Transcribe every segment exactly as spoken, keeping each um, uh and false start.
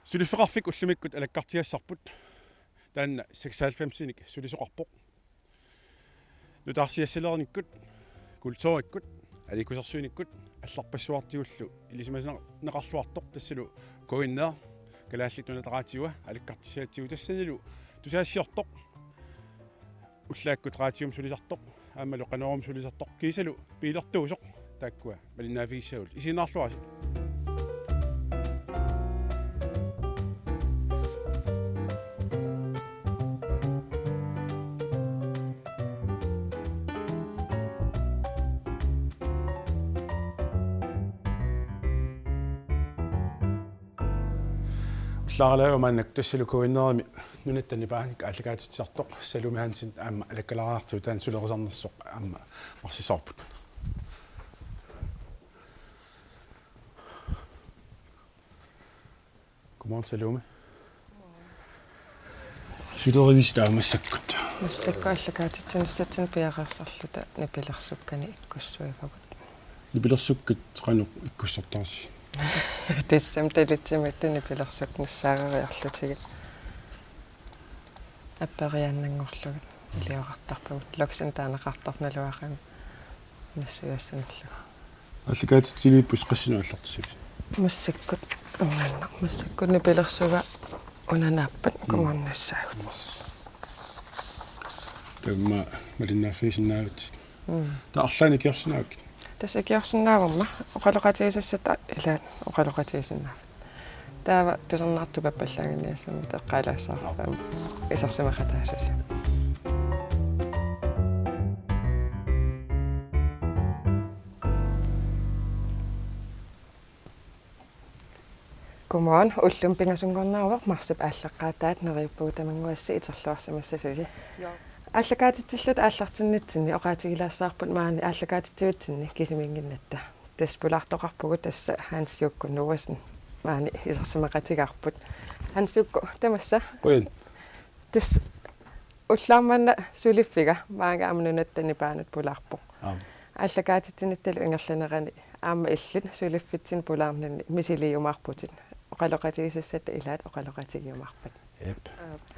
Suliffeqarfik ullumikkut alakkartigassarput. Taanna seksoghalvfemsinik sulisoqarpoq. Nutaarsiassalereernikkut, kulturikkut, aliikkusersuinikkut allarpassuartigullu ilisimasaqarluartoq, tassalu K N R, Kalaallit Nunaata Raadio, alakkartissagatsigu, tassanilu tusagassiortoq. Ullaakkut raatiumi sulisartoq, aammalu Qanoorumi sulisartoq, kiisalu biilertuusoq, taakkua malinnaaffigissagullu. Isiginnaarluarisi. Ullaaralaarama maannakkut tassalu K N R-imi Nunatta Nipaanik aallakaatitsisartoq Salome Hansen aamma alakkalaariartigu, taanna sulerisarnersoq aamma marsisoorput. Godmorgen, Salome. Sulerivisi taava massakkut? Massakkut aallakaatitsinissatsinnut piareersarluta nipilersukkanik ikkussuivagut. Nipilersukkat qanoq ikkussortarsi? Tassami talitsimiittut nipilersukkat nassaareriarlutigit. Apperiaannanngorlugit iliorartarpagut. Loksin taaneqartartoq naluarami nassuiassanerlugu. Aallakaatitsiliipput qassinik aallartissavisi? Massakkut, unaannaq, massakkut nipilersugaat unanaappat. Mm. Kommunissaagut. Taama malinnaaffigisinnaavat. Mm. Taava arlaannik ikiorsinnaavakkit? Tassa ikiorsinnaavunga, oqaloqatigisassat ilaat oqaloqatigisinnaavat. Taava tusarnaartut pappallaanngillat, tassami eqqaalaassavara. Aap. Isersimaqataassusia. Godmorgen. Ullumi pingasunngornerugaq marsip aallaqqaataat, neriuppugut tamannguassi iterluarsimissasusi. Joo. Aallakaatitsilluta aallartinnitsinni oqaatigilaassaagut maani aallakaatitsivitsinni kisimiinnginnatta. Tassa pulaartoqarpugut, tassa Hans Jukku Noasen maani isersimaqatigaarput. Hans Jukku, tamassa. Qujan. Tassa ullaaq manna suliffiga maanga aamma Nunatta Nipaanut pulaarpoq. Aap. Aallakaatitsinissalu ingerlanerani aamma illit suliffitsinni pulaarninni misiliiumaarputit. Oqaloqatigisassat ilaat oqaloqatigiumaarpat. Jep.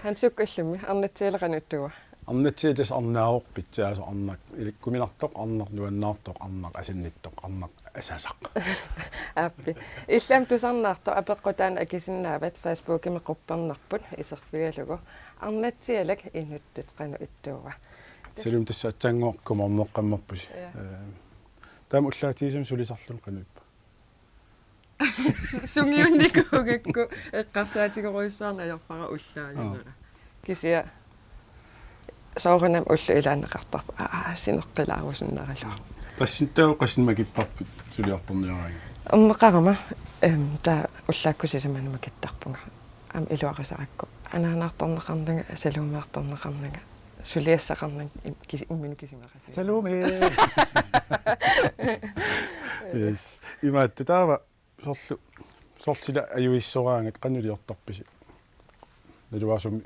Hans Jukku, illimmi Arnatsialaq qanoq ittuua? Arnatsiaq tassa arnaavoq, pitsaasoq arnaq ilikkuminartoq, arnaq nuannaartoq, arnaq asannittoq, arnaq asasaq. Aappi. Illit aamma tusarnaartoq, apeqqut taanna akisinnaavat, Facebookimi quppernarput iserfigalugu: Arnatsialaq inuttut qanoq ittuua? Salome, tassa aatsaannguaq K N R-eqqammerpusi. Ja. Ee, taama ullaatigisumik sulisarluni qanoq ippa? Sungiunnikuugakku eqqarsaatigerujussuarnik ajorpara ullaagunera. Aap. Kisianni soorunami ullut ilaanneqartarput, aa, sineqqilaarusunnaraluarpoq. Tassani taava qassinik makittarpit suliartorniaraangat? Erneqarama, em, taava ullaakkut sisamani makittarpunga. Aamma iluarisarakku. Anaanaartorneqarnanga, Salomeertorneqarnanga. Suliassaqarnanga im-, kisi-, imminut kisimaqatigit. Salome! Yes. Imaattoq taava soorlu, soorlu sila ajuisoraangat qanoq iliortarpisi? Naluara sumi,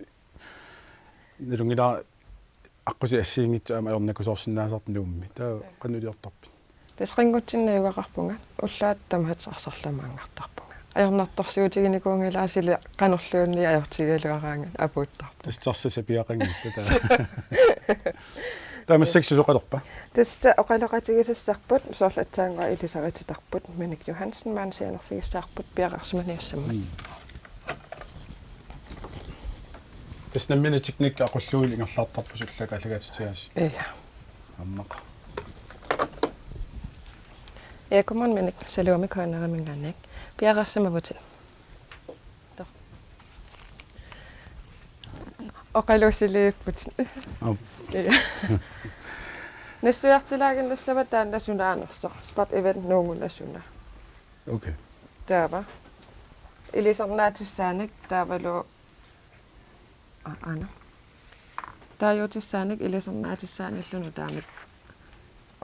nalunngilara aqqusineq assigiinngitsoq aamma ajornakusoorsinnaasartoq Nuummi. Taava qanoq iliortarpit? Tassa ringutsinnut najugaqarpunga, ullaat tamaat arsarluarnartarpunga. Ajornartorsiutiginikuunngilara, sila qanorluunniit ajortigigaluaraangat apuuttarpoq. Tassa tarsaq sapiaqanngitsoq taava. Taava massakkut susoqalerpa? Tassa oqaloqatigisassarput, soorlu aatsaannguaq ilisarititarput, Minik Johansen, maani sianerfigissavarput piareersimaniassammat. Mm. Tassa nammineq teknikki aqullugu ingerlaartarpusi ullaakkut aallakaatitsigaassi. Ja. Arnaq. Ja, godmorgen, Minik. Salome, K N R-iminngaanniit. Piareersimavutit. Tor. Oqaluusiliipputit. Aap. Ja. Nassuiartilaaginnassavat taanna sunaanersoq. Spot Event Nuummut suna. Okay. Taava. Ilisarnaatissaannik taavalu, a-, aana. Taaguutissaanik ilisarnaatissaanillu nutaamik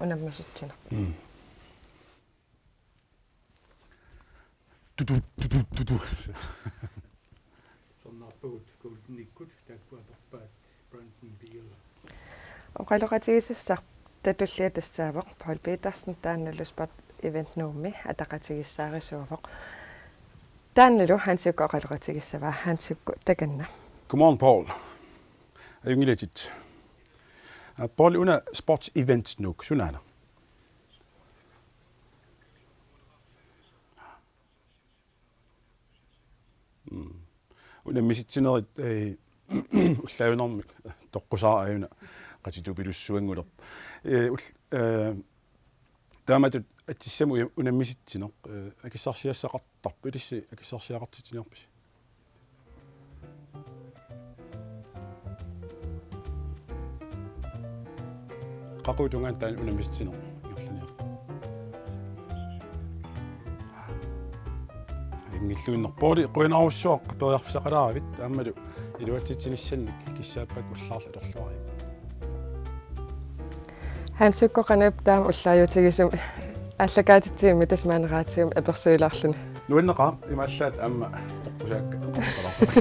unammisitsineq. Mm. Tutu, tutu, tutu. Tusarnaarpagut Goldenikkut, taakku atorpaat Brandon Beal. Oqaloqatigisassarta tullia tassaavoq Paul Petersen, taannalu Spot Event Nuummi ataqatigiissaarisuuvoq. Taannalu Hans Jukka oqaloqatigissavaa, Hans Jukka takanna. Godmorgen, Poul. Ajunngilatit. Aa, Poul, una sports event Nuuk, sunaana? Mm. Unammisitsinerit, eh, ullavinnarmik toqqusaarajuna qatitupilussuanngulerpoq. Eh, ul-, eh, taamatut atsissami uja-, unammisitsineq, eh, akissarsiassaqartarpoq, ilissi akissarsiaqartitsiniarpisi? Qaqugu tungaanut taanna unammisitsineq ingerlaniarpa? Inngilluinnarpoq. Pouli, qujanarsuaq periarfissaqalaaravit aammalu iluatsitsinissannik, kissaappa ullaarlu atorluarivit. Hans Jukka, qanoq ippa taama ullaajuutigisumik aallakaatitsigimmi tassa maani raatiumi apersuilaarluni? Nuanneqaaq, imaallaat aamma toqqusaakka oqartaraarpara.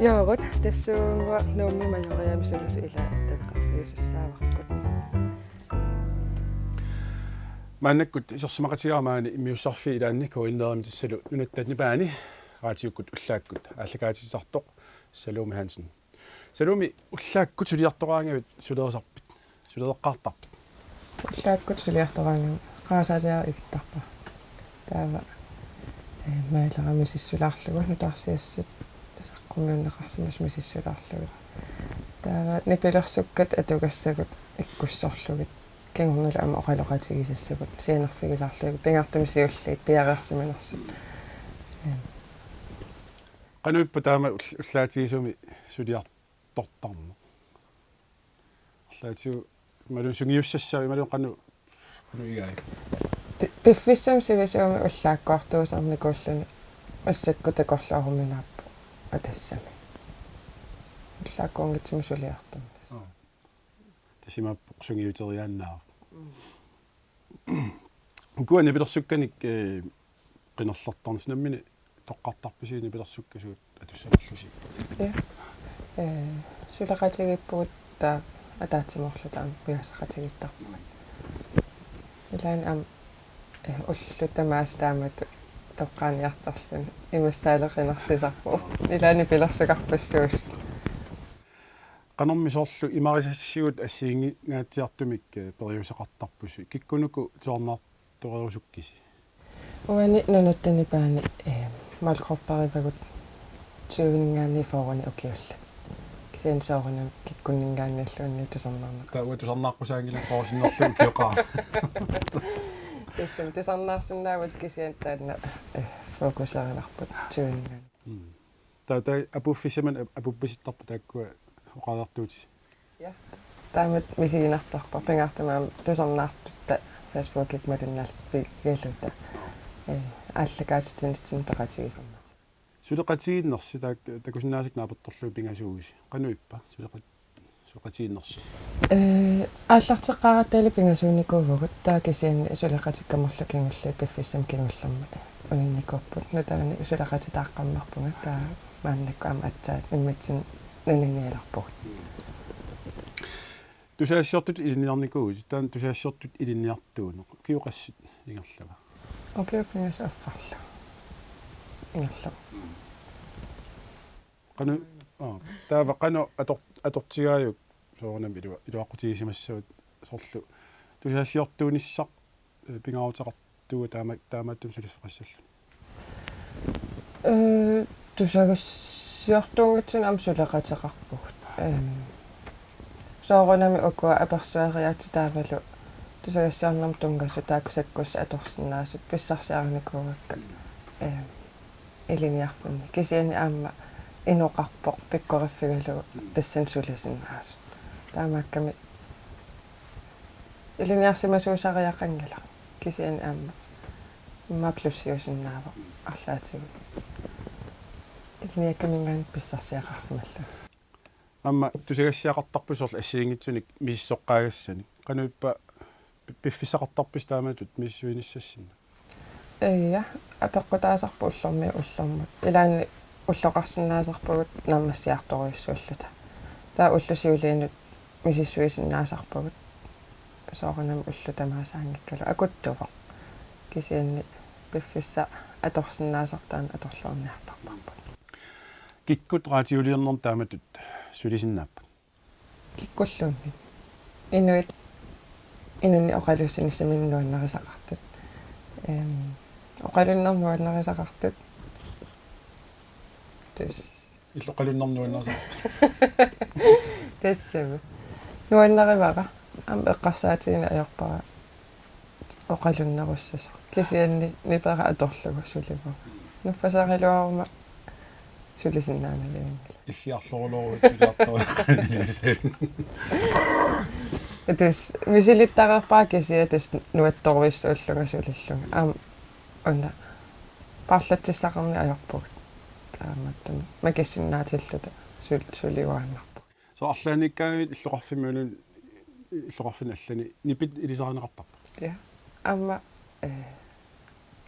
Jooruk, tassuugunnguaq Nuummi Majoriami sulisut ilaat attaveqarfigisussaavarput. Maannakkut isersimaqatigaara maani immiussarfiit ilaanni K N R-imi tassalu Nunatta Nipaani raatiukkut ullaakkut aallakaatitsisartoq Salome Hansen. Salome, ullaakkut suliartoraangavit sulerisarpit? Sulereqqaartarpit? Ullaakkut suliartoraangama qarasaasiaq ivittarpara. Taava, eh, mailerama misissulaarlugu, nutaarsiassat saqqummiunneqarsimasut misissulaarlugit. Taava nipilersukkat atugassagut ikkussorlugit. Kingornalu aamma oqaloqatigisassagut sianerfigilaarlugit pingaartumik siulliit piareersimanersut. Eh. Qanoq ippa taama ull-, ullaatigisumik suliar-, tortarneq? Arlaatigut imaluunniit sungiussassavat, imaluunniit qanoq, qanoq igaat? Ti-, piffissami sivisuumi ullaakkoortuusarnikuulluni massakkut takorluuruminaappoq Atassami. Ullaakkuunngitsumik suliartornissaq. Aa. Tassa imaappoq sungiuteriaannaavoq. Mm. Ukua nipilersukkanik, eh, qinerlertarnissat nammineq toqqartarpisi nipilersukkasuut atussanerlusi? Ja. Eh, suleqatigiippugut taava ataatsimoorluta aamma piareersaqatigiittarpugut. Ilaanni aamma, eh, ullut tamaasa taamatut toqqaaniartarluni imassaaleqinersisarput. Ilaanni nipilersugarpassuusut. Qanormi soorlu imarisassigut assigiinngaatsiartumik, eh, periuseqartarpusi? Kikkunuku tusarnaartorerusukkisi? Uani Nunatta Nipaani, eh, målgrupperivagut tyveninngaanniit fyrreni ukiullit. Kisianni soorunami kikkunninngaanniilluunniit tusarnaarneqarsimapput. Taava tusarnaaqqusaanngilaq soorlu sinnerlugu ukioqaaq. Tassami tusarnaarsinnaavugut kisianni taanna, eh, fokuserivarput tyveninngaanniit. Mm. Taava, taava apuuffissamik ap-, apuuppasittarput taakkua oqariartuutit? Ja. Taamatut misiginartarpara, pingaartumik aamma tusarnaartutta Facebookikkut malinnaalligaluta. Eh, aallakaatitsinitsinni peqatigisarmata. Suleqatigiinnersi taak-, takusinnaasakka naapertorlugit pingasuusi. Qanoq ippa? Suleqa-, suleqatigiinnersi. Eh, aallarteqqaaratta pingasuunikuuvugut, taava kisianni suleqatikka marluk kingulliit piffissami kingullermi uninnikuupput. Nutaamik suleqatitaaqqammerpunga, taava maannakkut aamma aatsaat immitsinnut nunanialerpugut. Tusagassiortutut ilinniarnikuuvutit, taanna tusagassiortutut ilinniartuuneq. Ukiut qassit ingerlava? Ukiut pingasut affarlu ingerlavoq. Qanoq, aa, taava qanoq ator-, atortigaajuk soorunami ilua-, iluaqutigisimassavatit soorlu tusagassiortuunissaq, eh, pingaaruteqartuuvoq taama-, taamaattumik suliffeqassalluni? Eh, tusagassiortuunngitsunik aamma suleqateqarpugut. Ehm, soorunami ukua apersueriaatsit taavalu tusagassiornermut tunngasut taakku sakkussat atorsinnaasut pissarsiarinikuuakka. Ehm, ilinniarfinni. Kisianni aamma inoqarpoq pikkoriffigalugu tassani sulisinnaasut. Taamaakkami ilinniarsimasuusariaqanngilaq. Kisianni aamma immaqa plussiusinnaavoq arlaatigut ilinniakkaminngaanniit pissarsiaqarsimallunga. Aamma tusagassiaqartarpusi soorlu assigiinngitsunik misissoqqaagassanik. Qanoq ippa pi-, piffissaqartarpisi taamatut misissuinissassinnik? Ija, apeqqutaasarput ullormiit ullormut. Ilaanni ulloqarsinnaasarpugut naammassiartorujussuulluta. Taava ullut siuliinut misissuisinnaasarpugut. Soorunami ullut tamaasaanngikkalu akuttuvoq. Kisianni piffissaq atorsinnaasartaa atorluarniartarparput. Kikkut radioliornermi taamatut sulisinnaapput? Kikkulluunniit. Inuit, inunnik oqalussinissaminnik nuannarisaqartut. Ehm, oqalunneq nuannarisaqartut. Tassa. Illoqalunnermi nuannarisaqarput. Tassami. Nuannarivara. Aamma eqqarsaatigineq ajorpara oqalunnerussasoq. Kisianni nipera atorlugu sulivoq. Nuffasariluaruma sulisinnaanavianngilaq. Illiarlorulooruit suliartoruit. Tassa misilittareerpara kisianni tassa nuattorujussuullunga sulillunga. Aamma una paarlatsissaqarneq ajorpugut. Taamaattumik makissinnaatilluta sul-, suliuaannarpugut. Soorlu arlaannikkaangamik illoqarfimmi una illoqarfinni allani nipit ilisarineqartarput? Ja. Aamma, eh,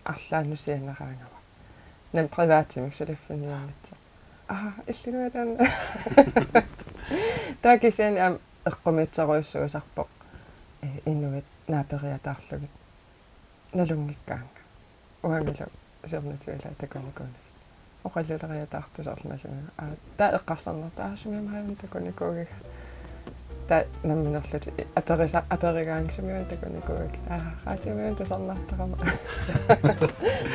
arlaannut sianeraangama. Naamik privatimik suliffinniunngitsoq. Aa, illinua taanna. Taava kisianni aamma eqqumiitsorujussuusarpoq, eh, inuit naaperiataarlugit. Nalunngikkaannga. Uangalu siornatigut ilaa takunikuunngilagut. Oqalluleriataartut soorlu nalunngillat. Aa, taava eqqarsarnartarpoq, aa, sumiimmik takunikuugiga. Taava nammineerluta aperisa-, aperigaanni sumiimmik takunikuugiga. Aa, radiomiinnut tusarnaartarama.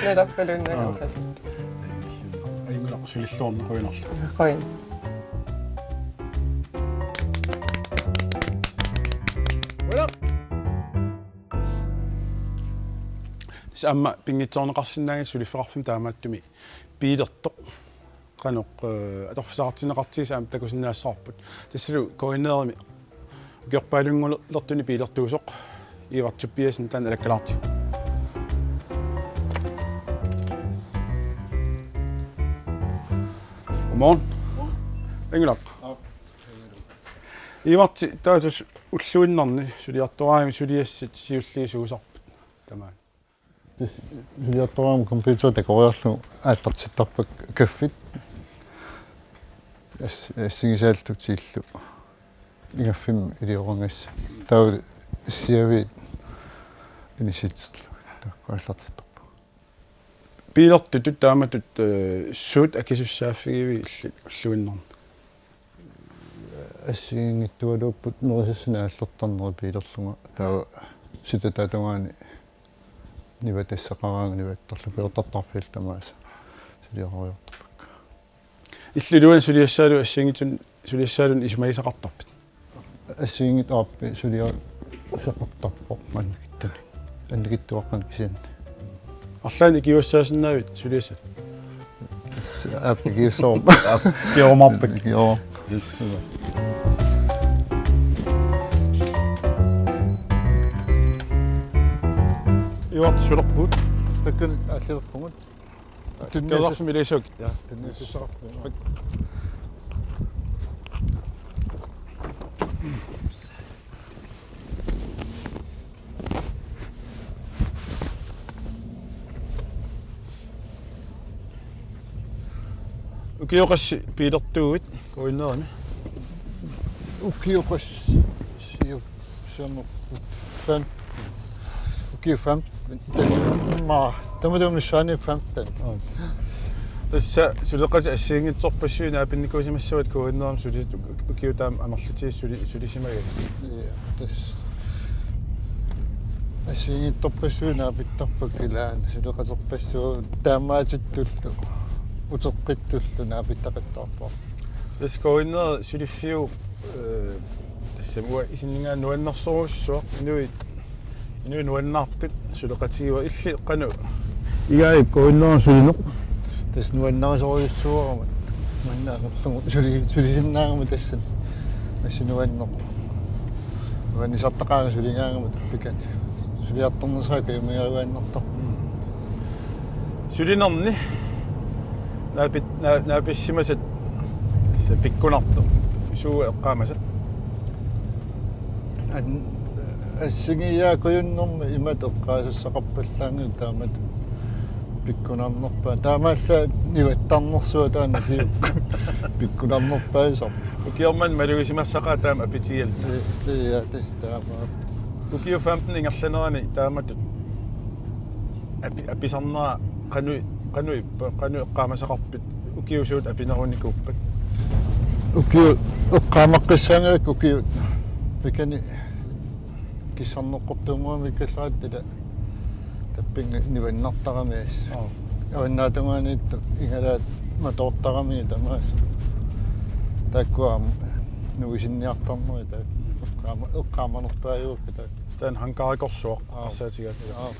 Nalorpalunnagu. Aa. Oqallunneq. Ajunngilaq, sulilluarneq qujanarlu. Qujan. Tassa aamma pinngitsoorneqarsinnaanngilaq suliffeqarfimmut taamaattumik biilertoq. Qanoq, eh, atorfissaqartinneqartigisoq aamma takusinnaassavarput. Tassalu KNR-imi ukiorpaalunngulertuni biilertuusoq Ivar Tobiassen taanna alakkalaartigu. Godmorgen. Ajunngilaq. Ivarti, taava tassa ulluinnarni suliartoraangami suliassat siulliit suusarput tamaani? Tassa suliartoraangama computeri takoriarlugu aallartittarpakka kaffit. As-, assigisaallutillu igaffimmi ilioragassat. Taava assiaviit inissitillugit taakku aallartittarpakka. Biilertutut taamatut, eh, suut akisussaaffigiviuk illit ulluinnarni? Assigiinngitsualuupput nerisassanik aallertarneri biilerlunga, taava sitataata tungaani nivattassaqaraangat nivattarlunga, pujortartarfiillu tamaasa suliariartorpakka. Illit iluanni suliassaalu assigiinngitsunik, suliassaalluunniit isumagisaqartarpit? Assigiinngitsunik aappi suliassaqartarpoq maannakkut. Annikitsuaqqamik kisianni. Arlaannik ikiuassaasinnaavit suliassat? Aap, ikiussavarma. Aap, ikiumaarpakka. Joo. Yes. Ivarti, sulerpugut? Takuuk, aallilerpugut. Tunniussaq-, tunniussaq-, ilisuk. Ja, tunniussaq-. Ukioq qassit biilertuuit KNR-imi? Ukioq qassit, siu-, siumut fem-, ukioq femten, taama, tamatuma missaani femten. Aa. Tassa suleqatit assigiinngitsorpassuit naapinnikuusimassavat KNR-imi suli-, ukiut taama amerlatigisut suli-, sulisimagatit? Ja, tassa assigiinngitsorpassuit naapittarpakka ilaanni suleqaterpassuit taamaatittullu uteqqittullu naapittaqattaarpara. Tassa KNR suliffiup, eh, tassami uanga isinninngaanniit nuannersorujussuaq, inuit, inuit nuannaartut suleqatigivaat. Illit qanoq igaajuk KNR-imi sulineq? Tassa nuannarisorujussuuara. Manna amerlugu suli-, sulisinnaagama tassani. Assut nuanneq. Nuannisartaqaanga suligaangama tappikani. Suliartornersaat kajumigaluaannartarpoq. Sulinerni naapit-, naa-, naapissimasat pikkunartoq. Suut eqqaamasat? An-, assigiiaakujunnermi imatut eqqaasassaqarpallaanngilaq taamatut pikkunarnerpaat. Taamaallaat nivattarnersuaq taanna kiuk. Pikkunarnerpaasarpoq. Ukioq manna malugisimassaqaaq taama apitigialluta. Ee, ee, ja, tassa taama. Ukiut femten ingerlanerani taamatut api-, apisarnera qanoq, qanoq ippa, qanoq eqqaamasaqarpit, ukiut suut apinerunikuuppat? Ukiut eqqaamaqqissaanngilakka ukiut. Pikani kissarneqqortuunnguamik kallarattila tappinga nivannartarami assut. Aa. Avannaatungaaniittoq igalaat matoortarami tamaasa. Taakkua aamma nuisinniartarneri taakku. Eqqaama-, eqqaamanerpaajuakka taakku. Stan hankarikorsuaq. Aa. Assaatigaat. Aa.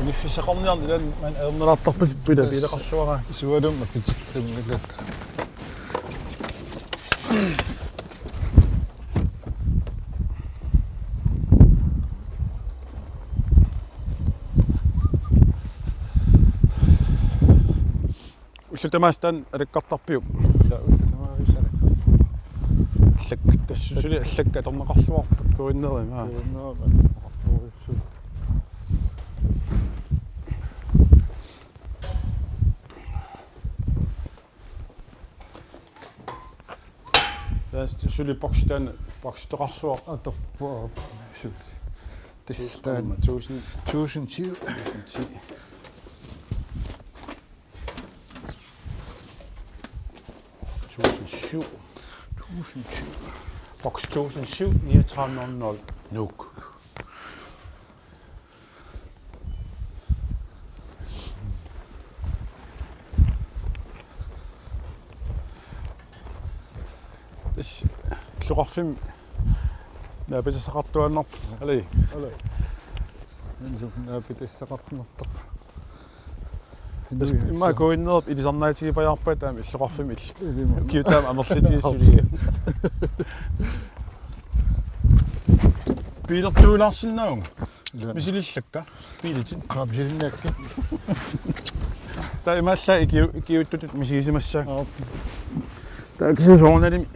Uniffissaqarniarneq ilan man ajornalaartarpasippoq ila piileqarluaraangat. Sualumma pitsillunngilat. Ullut tamaasa taanna alakkartarpiuk? Ila ullut tamaasa alakkartarput. Allak-, tassa suli allakkat atorneqarluarput kuinnerima. Kuinnerima atorneqarluarput. Tassa suli boksi taanna, boksitoqarsuaq. Atorpoq suli. Tassa taanna. Tusind. Tusind syv. Tusind ti. Tusind syv. Tusind syv. Boks tusind syv, niogtredive nul nul. Nuuk. Tassa illoqarfimmi naapitassaqartuaannarpoq. Alai. Alai. Naapitassaqartuaannarpoq. Tassa immaqa kuinnerup ilisarnaatigipajaarpaat taama illoqarfimmi il-. Ilima. Ukiut taama amerlatigisut suliga. Biilertuulaarsinnaavunga. Ila. Misilillakka. Biilitit. Qaa, misilinniakkit. Taava imaallaat ikiu-, ikiuuttutut misigisimassaaq. Aap. Taava kisianni soorunalimi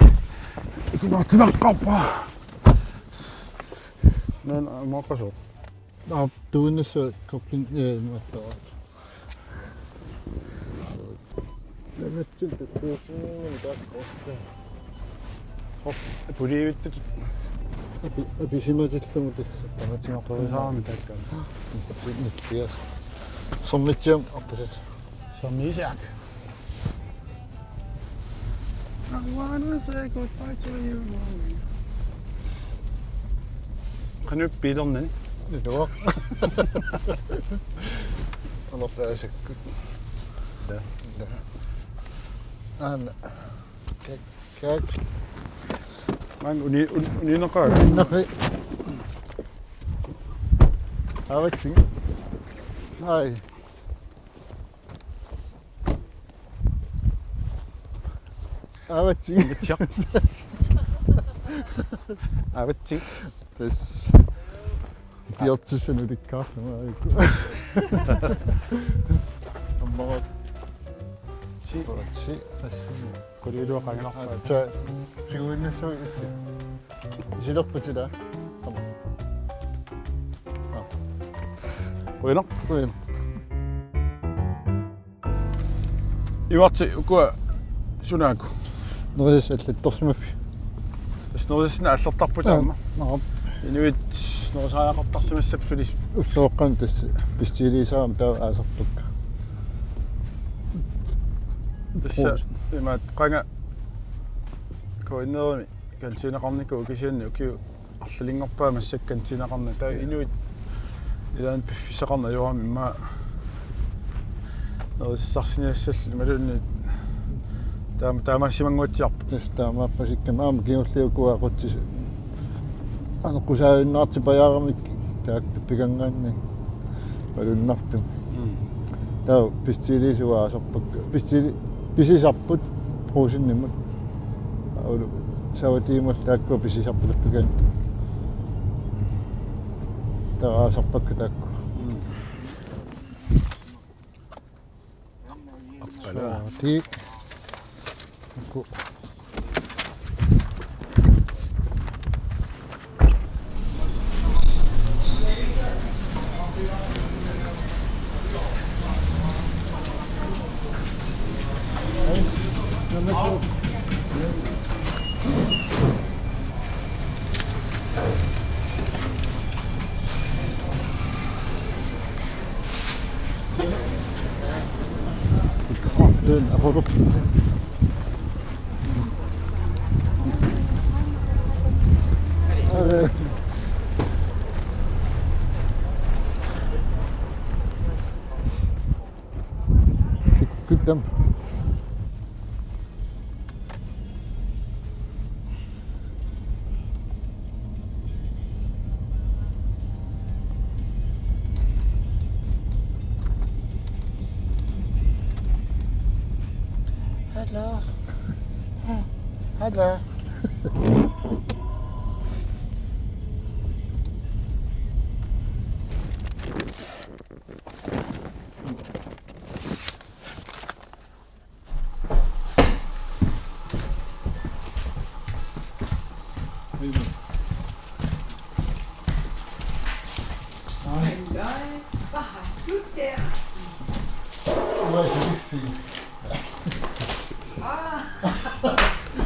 ikimaartinaqqaarpara. Naana, aamma oqasoq. Aap, tuinnassavat kokkit, ee, imaattoq. Namatsit tuutinninngunik taakku. Hop, pulivittut. Api-, apisimatillugu tassa. Tamatsigoqqerisaarami taakku. Nillias. Sommitsiam appisas. Sommiisaak. I wanna say goodbye to you, mommy. Qanoq biilerni? Iluaq. Anortaasakkut. Ja. Ja. Aana. Kak, kak. Man uni-, un-, unineqaaq. Naqi. Avatsing. Ai. Avatsing. Avatsiaq. Avatsing. Tassa. Ikiortissanik ulikkaarlunga aajuku. Ammara. Si. Si. Tassa. Quliiluaqangilarpaa. Aatsaat. Siguinnassuit. Isilerput ila. Tama. Aa. Qujanaq. Qujanaq. Ivarti, ukua sunaakkut? Nerisassat allattorsimapput. Tassa nerisassinnut aallertarput aamma. Aap. Inuit nerisariaqartarsimassapput suli. Ulloqeqqanut tassa pissutigisarami taava aasarpakka. Tassa. Prost. Imaat qanga kuinnerimi kantiineqarnikuuvoq kisianni ukiut arlalinngorpaat massakkut kantiineqarneq. Taava inuit ilaanni piffissaqarneq ajorami immaqa nerisassarsinnaassalluni imaluunniit taama-, taamaassimannguatsiarpoq. Tassa taamaappasikkamik aamma kingulliit ukua aqutsisut aneqqusaajunnaartipajaaramik taakku tappikanngaanniit malunnartumik. Mm. Taava pissutigisassat aasarpakka. Pissutigi-, pisisarput Brugsenimut. Aulu savatiimut taakkua pisisarput tappikani. Taava aasarpakka taakku. Mm. Appala. Ti. Ku. Good them. Hello. Hello. Hello, hvad har du der? Ah. No.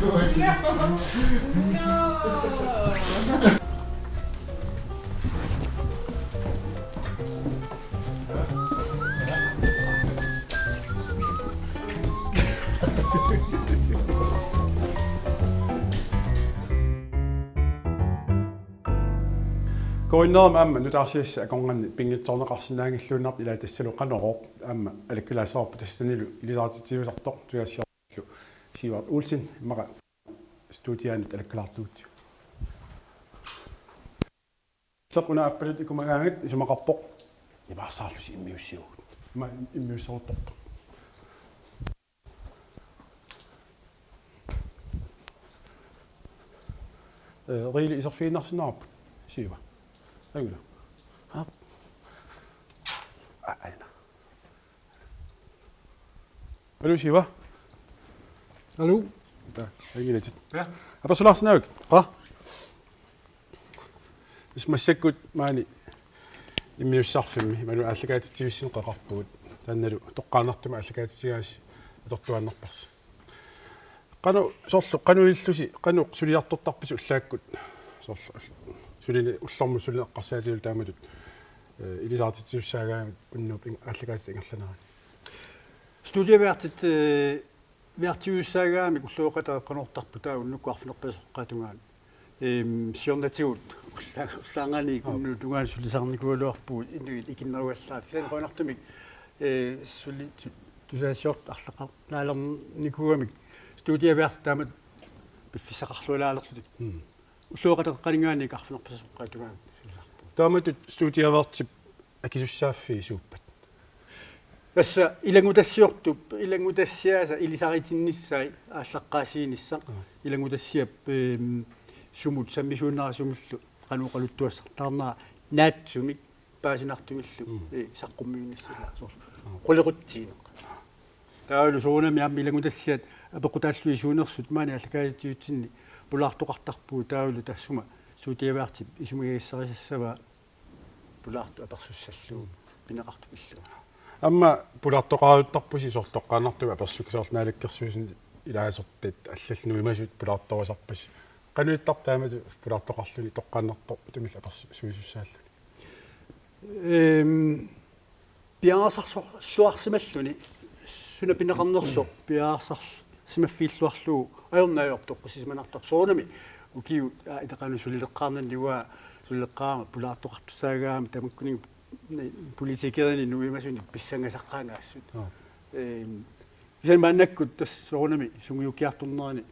Koinnaam aamma nutaarsiassat akornanni pinngitsoorneqarsinnaanngilluinnartoq, ilaa tassalu Qanorooq aamma alakkalaassavarput, tassanilu ilisarititsiusartoq tunisassiorlu Sivert Olsen immaqa studianut alakkalaartuutsigu. Soq una aappaluttoq ikumagaangat isumaqarpoq: Nivaarsaarlusi immiussivugut. Ima immiusseruttortoq. Eh, Riili iserfigiinnarsinnaavarput. Siva. Angula. Aap. Aa, aana. Aluu, Siva. Aluu. Taa, angilatit. Ja. Apersulaarsinnaaviuk? Qaa. Tassa massakkut maani immiussisarfimmi, maani aallakaatitsivissinneqarpugut. Taannalu toqqaannartumik aallakaatitsigaassi atortuaannarparsi. Qanoq soorlu, qanoq ilillusi, qanoq suliartortarpisi ullaakkut? Soorlu sulineq, ullormut sulineq eqqarsaatigalugu taamatut, eh, ilisarititsisussaagaammik unnuup ing-, aallakaatitat ingerlaneranni. Studieværtit, eh, værtiusussaagaammik ulloqeqqata Qanorooq taava unnukkut arfineq-pingasoqqaata tungaanut. Ehm, siornatigut ulla-, ullaarngaaniit Aap. unnuup tungaanut sulisarnikuugaluarpugut inuit ikinnerugallaat. Kisianni qujanartumik, eh, suli tu-, tusagassiortut arlaqarnaalernikuugamik studieværtit taamatut piffissaqarlualaalerlutik. Mm. Ulloqeqqata qaninngaanniit arfineq-pingasoqqaata tungaanut sulisarpugut. Taamatut studieværtip akisussaaffii suuppat? Tassa ilanngutassiortup, ilanngutassiaasa ilisaritinnissaa aallaqqaasiinissaq. Aa. Ilanngutassiap, ehm, sumut sammisuunera sumillu qanoq oqaluttuassartaarnera naatsumik paasinartumillu, Mm. eh, saqqummiunnissaa soorlu. Aa. Qulequtsiineq. Taavalu soorunami aamma ilanngutassiat apeqqutaallugit suunersut maani aallakaatitsiviutsinni pulaartoqartarpugut, taavalu taassuma studieværtip isumagissarisassavaa pulaartoq apersussallugu pineqartumillu. Aamma pulaartoqaruttarpusi soorlu toqqaannartumik apersukkut, soorlu Naalakkersuisuni ilaasortat allallu nuimasut pulaartorusarpasi. Qanoq ittarpa taamatut pulaartoqarluni toqqaannartumillu apersuisussaallugu? Ehm, piareersarluarsimalluni, suna pineqarnersoq piareersarsimaffiilluarlugu ajornanngilaq toqqissisimanartarpoq. Soorunami ukiut, aa, iteqanut sulileqqaarnani uanga sulileqqaarama pulaartoqartussaagama tamakkuninnga politikerinit nuimasunik pissangasaqqaangaassut. Aa. Ehm, kisianni maannakkut tassa soorunami sungiukkiartornerani,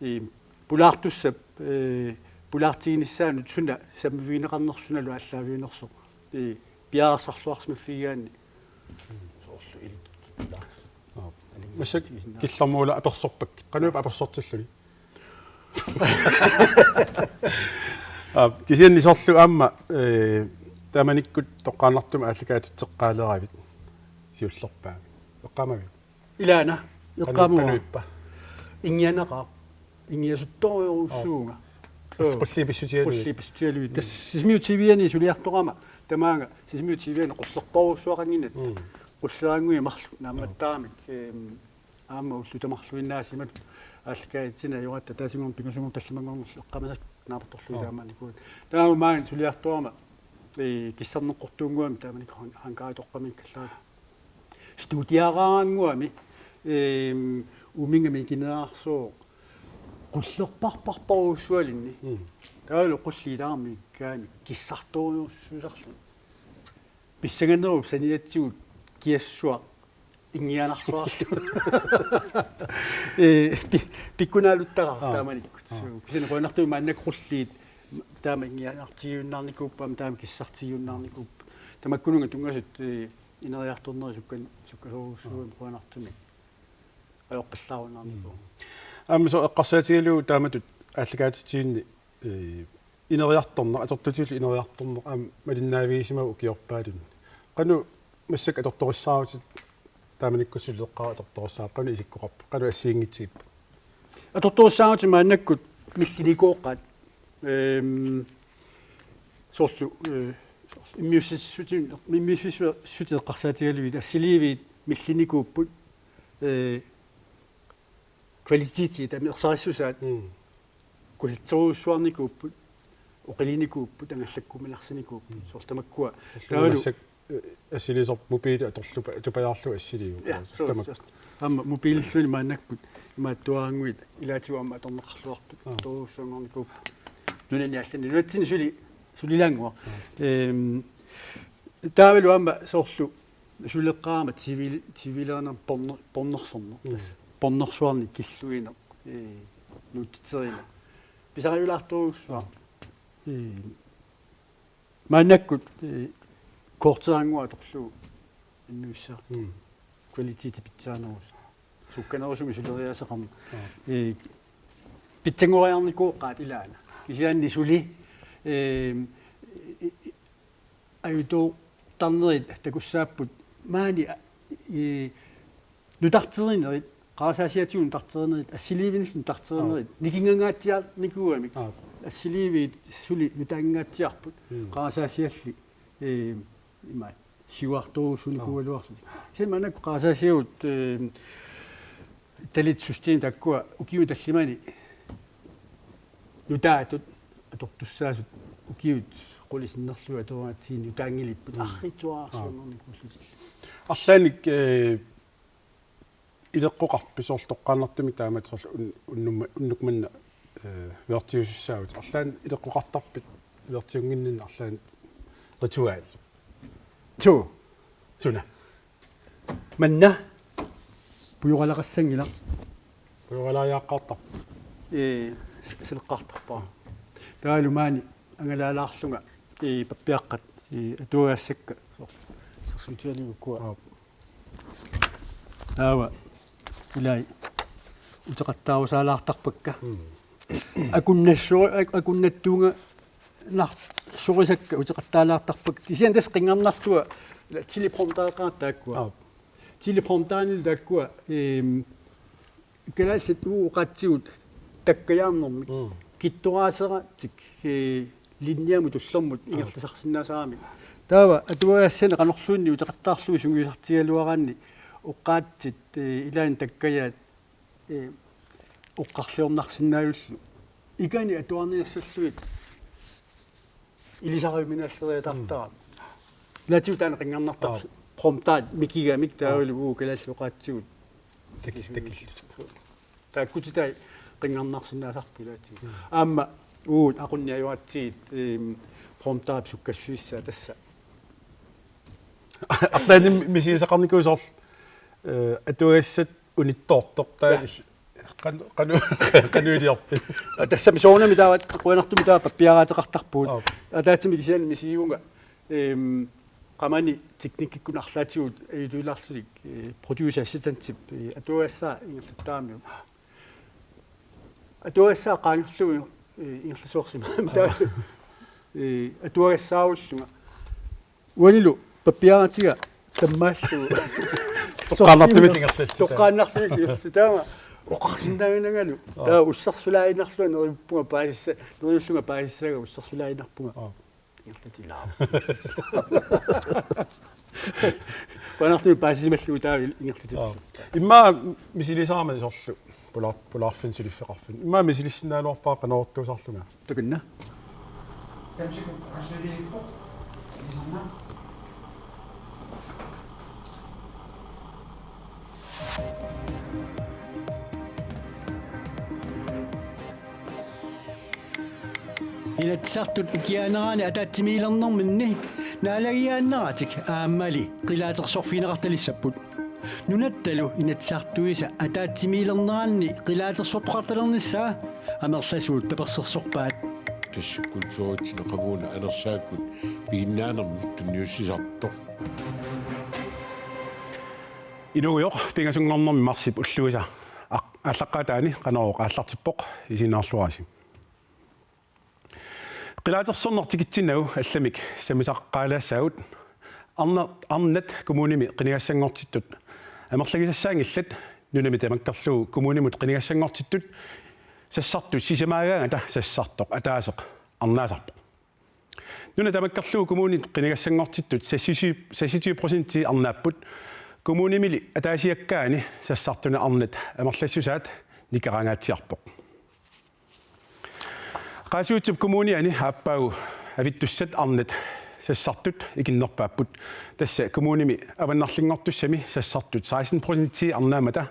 ehm, pulaartussap, eh, pulaartiginissaanut suna sammivigineqarnersoq, sunalu aallaaviunersoq, eh, piareersarluarsimaffigigaanni. Soorlu illit. Aa. Massakkut Killormut Ulla apersorpakkit. Qanoq apersortilluni? Aa, kisianni soorlu aamma, eh, taamanikkut toqqaannartumik aallakaatitseqqaaleravit siullerpaamik. Eqqaamaviuk? Ilaana, qanu-, eqqaamavara. Qanoq ippa? Inngianaqaaq. Inngiasuttorujussuuvunga. Aa. Qul-, qulliit pissutigalugit. Qulliit pissutigalugit. Mm. Tassa Sisimiut T V-ani suliartorama tamaanga Sisimiut T V-ani qullerparujussuaqannginnama. Mm. Qulleranngui marluk naammattaramik, ehm, Aamma ullut tamarluinnaasimasut aallakaatitsineq ajoratta, ataasinngorneq pingasunngorneq tallimanngornerlu eqqaamasakka naapertorlugit. Aa. Taamaanikuupput. Taava maani suliartorama, ee, kissarneqqortuunnguamik taamanikkut han-, hangaritoqqamikkallaat. Studiaraannguamik, eem, uuminnga mikinerarsuuvoq qullerparparparujussuarluni. Mm. Taavalu qulliit tamarmik kaani kissartorujussuusarluni. Pissanganerup saniatigut kiassuaq inngianarsuarlu. Ee, pi-, pikkunaaluttaqaaq. Aa. Taamanikkut. Aa. Suu, kisianni qujanartumik maannakkut qulliit taama inngianartigiunnaarnikuupput, taama kissartigiunnaarnikuupput. Tamakkununnga tunngasut, ee, ineriartornerit sukkan-, sukkasoorujussuugamik. Aa. Qujanartumik ajorpallaarunnaarnikuupput. Mm. Aamma soorlu eqqarsaatigalugu taamatut aallakaatitsivinni, ee, ineriartorneq, atortutillu ineriartorneq aamma malinnaavigisimavoq ukiorpaalunni. Qanoq massakkut atortorissaarutit, taamanikkut suleqqaara atortorissaarutit, qanoq isikkoqarpit, qanoq assigiinngitsigippat? Atortorissaarutit maannakkut millinikooqqaat. Ehm, soorlu, eh, immiussissutit, immiussissutit eqqarsaatigalugit assiliiviit millinikuupput, eh, kvalitetit, taama ersarissusaat, mm, kusanartorujussuarnikuupput, oqilinikuupput, angallakkuminaarsinikuupput, mm, soorlu tamakkua. Taavalu massakkut, eh, assiliisorput mobiili atorlugu tupajaarlugu assiliivoq. Ja, soorlu tamakku. Soorlu. Aamma mobiililluunniit maannakkut imaattuaraannguit ilaatigut aamma atorneqarluartut. Aa. Atorujussuanngornikuupput. Nunani allani. Nunatsinni suli, sulilaannguaq. Aa. Ehm, taavalu aamma soorlu suleqqaarama T V, T V-lerinermi porne-, pornersorneq. Mm. Tassa pornersuarnik killuineq, ee, nuutsiterineq. Pisariulaartorujussuaq. Ee, maannakkut, ee, korteraannguaq atorlugu annuissaartoq. Mm. Kvaliteti pitsaanerusoq. Sukkanerusumik suleriaaseqarneq. Aa. Ee, pitsanngoriarnikooqqaat ilaana. Kisianni suli, ee, ajutoortarnerit takussaapput maani, ee, nutarterinerit, qarasaasiatigut nutarterinerit, assiliivinillu nutarterinerit, aa, nikinngangaatsiarnikuugamik. Aa. Assiliiviit suli nutaanngaatsiarput, mm, qarasaasialli, ee, imaat, siuartorujussuunikuugaluarlutik. Aa. Kisianni maannakkut qarasaasiagut, ee, talit system taakkua ukiuni tallimani nutaatut atortussaasut ukiut qulit sinnerlugit atugaatsigit nutaanngilipput. Mm. Arriitsuararsuarnikuullutillu. Arlaannik, eh, ileqqoqarpit soorlu toqqaannartumik taamatut soorlu un-, unnumma-, unnuk manna, eh, vertiusussaavutit. Arlaannik ileqqoqartarpit vertiunnginninni arlaannik ritual? Suu. Suna? Manna pujoralaqassanngilaq. Pujoralaajaqqaartarpa? Ee, s-, sileqqaartarpara. Taavalu maani angalaalaarlunga, ee, pappiaqqat, ee, atuagaassakka. Soorlu sersuutigalugu ukua. Aap. Taava ilai uteqattaarusaalaartarpakka. Mm. Akunnassu-, ak-, akunnattuunga nar-, sorisakka uteqattaalaartarpakka. Kisianni tassa qinngarnartua telepromptereqaat taakkua. Aap. Teleprompterinilu taakkua, ehm, kalaallit uagut oqaatsigut takkajaarnermik. Mm. Kittoraaserattik, eh, linjamut tullermut, aap, ingerlasarsinnaasaramik. Taava atuagassani qanorluunniit uteqattaarlugu sungiusartigigaluaraanni oqaatsit, eh, ilaanni takkajaat, eh, oqarliornarsinnaajullu. Ikani atuarniassallugit ilisariuminaalleriataartarami. Mm. Ilaatigut taanna qinngarnartarpoq. Aap. Promptaat mikigamik taavalu, aap, uagut kalaallit oqaatsigut. Taki-, takillutik. Taakkutitai qinngarnarsinnaasarput ilaatigut. Mm. Aamma uagut aqunni ajoratsigit, ehm, promptaap sukkassutissaa tassa. Arlaannik misigisaqarnikuuvoq soorlu, eh, atuagassat unittoortoq taava. Ja. Qan-, qanu-, qanoq iliorpit? Aa, tassami soorunami taava, qujanartumik taava pappiaraateqartarpugut. Aap. Ataatsimik kisianni misigivunga, ehm, qamani teknikkikkut arlaatigut ajutuulaarlutik, eh, producer assistentip, eh, atuagassaa ingerlattaramiuk. Atuagassaa qaangerlugu, eh, ingerlasuarsimavara. Aap. Taava, eh, atuagassaarullunga. Uanilu pappiaratiga tammaallugu. Toqqaannartumik ingerlalluta. Toqqaannartumik ingerlalluta. Taama oqarsinnaavinangalu. Aa. Taava ussersulaaginnarlunga neriuppunga paasissa-, neriullunga paasissaaga ussersulaaginnarpunga. Aa. Ingerlatilaaq. Qujanartumik paasisimallugu taava ingerlatippugut. Immaqa misilisarama soorlu pulaar-, pulaarfinni suliffeqarfinni. Immaqa misilissinnaanerpaaq qanoq oqartussaanerlunga. Takunna. Inatsisartut ukiaanerani ataatsimiilernerminni naalagiaannaratik aammali qilaatersorfigineqartalissapput. Nunattalu Inatsisartuisa ataatsimiilerneranni qilaatersortoqartalernissaa amerlasuut tapersersorpaat. Tassa kulturitsinnut qamuuna anersaakkut piginnaanermik tunniussisartoq. Inuugujoq pingasunngornermi marsip ulluisa aq-, aallaqqaataani Qanorooq aallartippoq, isiginnaarluarisi. Qilaatersorneq tikitsinnagu allamik sammisaqqaalaassaagut. Arna-, arnat kommunimi qinigassanngortittut amerlagisassaanngillat, nunami tamakkerlugu kommunimut qinigassanngortittut sassartut sisamaagaangata sassartoq ataaseq arnaasarpoq. Nuna tamakkerlugu kommunit qinigassanngortittut seksogtyve, seksogtyve procenti arnaapput. Kommunimili ataasiakkaani sassartuni arnat amerlassusaat nikerangaatsiarpoq. Qaasuitsup Kommuniani aappaagu avittussat arnat sassartut ikinnerpaapput. Tassa kommunimi avannarlinngortussami sassartut seksten procenti arnaammata.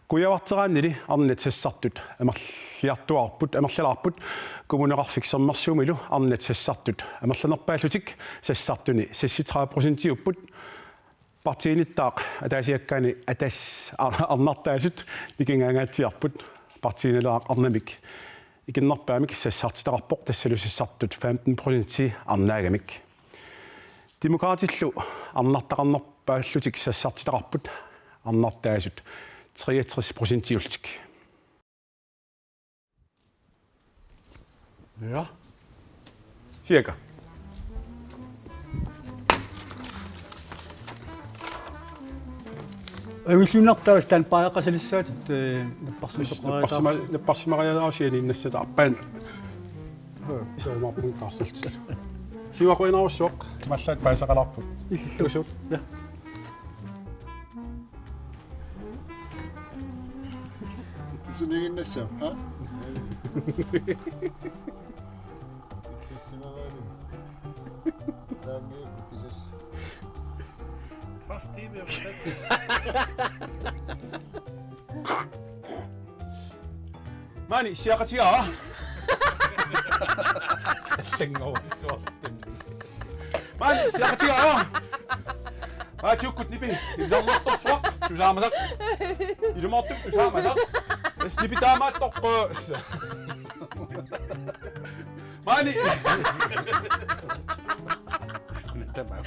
Kujavarteraannili arnat sassartut amerliartuaarput, amerlalaarput. Kommuneqarfik Sermersuumilu arnat sassartut amerlanerpaallutik sassartuni seksogtredive procentiupput. Partiinittaaq ataasiakkaani atas-, ar-, arnartaasut nikingaangaatsiarput. Partiinileraaq arnamik ikinnerpaamik sassartitaqarpoq, tassalu sassartut femten procenti arnaagamik. Demokraatillu arnartaqarnerpaallutik sassartitaqarput, arnartaasut treogtres procentiullutik. Ja. Cirka. Ajunngilluinnarpara taava standby-eqqassalissaatit, eh, napparsimaqareerutta. Napparsima-, napparsimariaarsianiinnassat arpaan. Joo. Isumaqarpunga taarserluta. Siuaquinarussuaq, imaallaat paasisaqalaarput. Illillu. Usu. Ja. Suniginnassaaq, ha? Maani, siaqatigaa. Tengorsuaq stemning. Maani, siaqatigaa. Aatiukkut nipi, ilisarnartorsuaq, tusaamasaq. Ilumoortumik tusaamasaq. Tassa nipi taamaattoq. Maani. Tamam.